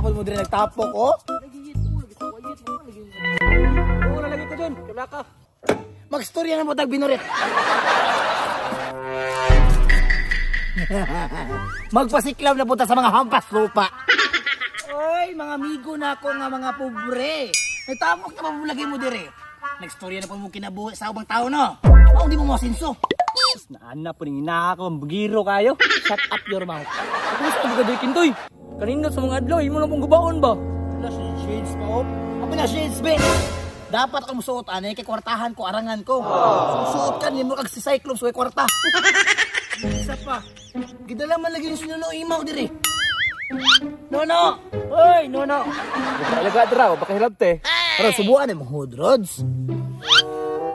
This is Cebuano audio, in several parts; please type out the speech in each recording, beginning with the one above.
po mo diri nagtapok oh. Oo, lalagay ko dyan. Wala ka. Magstorya na mo tag binurit. Magpasiklaw na punta sa mga hampas lupa. Oy, mga amigo na ako nga mga pobre. Nagtapok na mabulagay mo dire. Nagstorya na po mo kinabuhi sa ubang tao no. Mao di mo mosinso. Naana po ning ina ako, ang bugiro kayo. Shut up your mouth. Kumusta ba ka Kintoy? Kanina sa mga adlaw, imo na pong gubaon ba? Wala shades pa oh. Ako na shades be. Dapat ako musuot ani kay kwartahan ko, arangan ko. Suot ka nimo kag si Cyclops way kwarta. Isa pa. Gidala man lagi yung sinuno imaw dire. No no. Oy, no no. Alaga draw, baka hilabte. Pero subuan mo hood, Rods.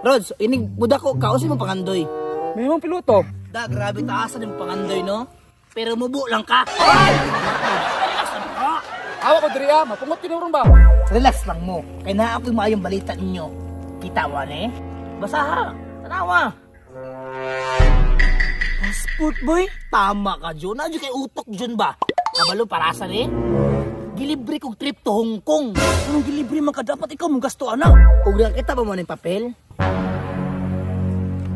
Rods, inig budako ka usi mo pangandoy. May mong piloto. Da grabe taasan yung pangandoy no. Pero mubo lang ka. Ay! Relax lang ka. Awa ko diri ah, mapungot kini ba? Relax lang mo. Kay naa ako'y maayong balita ninyo. Kita wa ni? Basaha. Tanawa. Passport boy. Tama ka Jun. Nandiyo kay utok Jun ba? Kabalo para sa ni? Gilibre kog trip to Hong Kong. Anong gilibre man ka dapat ikaw mong gasto ana? Ug nakita ba mo ning papel?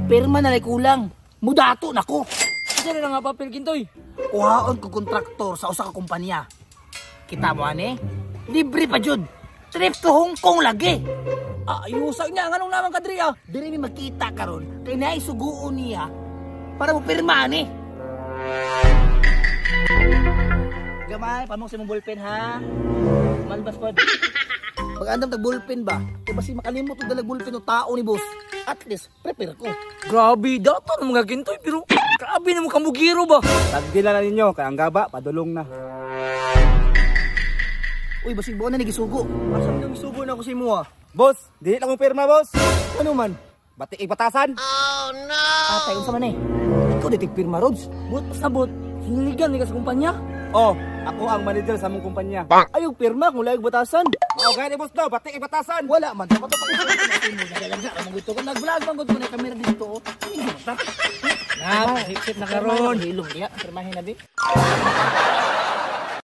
Pirma na lay kulang. Mudato nako. Isa na nga papel Kintoy. Kuhaon ko kontraktor sa usa ka kumpanya. Kita mo ani? Libre pa jud. Trip to Hong Kong lagi. Ah, ayusa niya nganong naman ka diri ah. Diri mi makita karon kay naay suguon niya para mo pirma ani. Gamay, pamong sa imong ballpen ha. Malbas pod. Pag-andam tag ballpen ba? Kay basi makalimot og dalag ballpen og tao ni boss. At least prepare ko. Grabe dato ng mga Kintoy pero grabe na mo kamugiro ba? Tagdila na ninyo kay ang gaba padulong na. Uy, basig buo na ni gisugo. Asa man sugo na ako sa imo ah? Boss, dili lang mo pirma, boss. Ano man? Bati ibatasan. Atay unsa man eh? Ikaw di tig pirma Rods. But sabot, hiniligan ni ka sa kumpanya. Oh, ako ang manager sa among kumpanya. Ayog pirma kung layog batasan. Mao gani boss do, bati ibatasan. Wala man. Dapat pa ito. Nag-vlog man gud ko na kamera dito. Na, sip na karon. Hilom diya. Pirmahin na bi.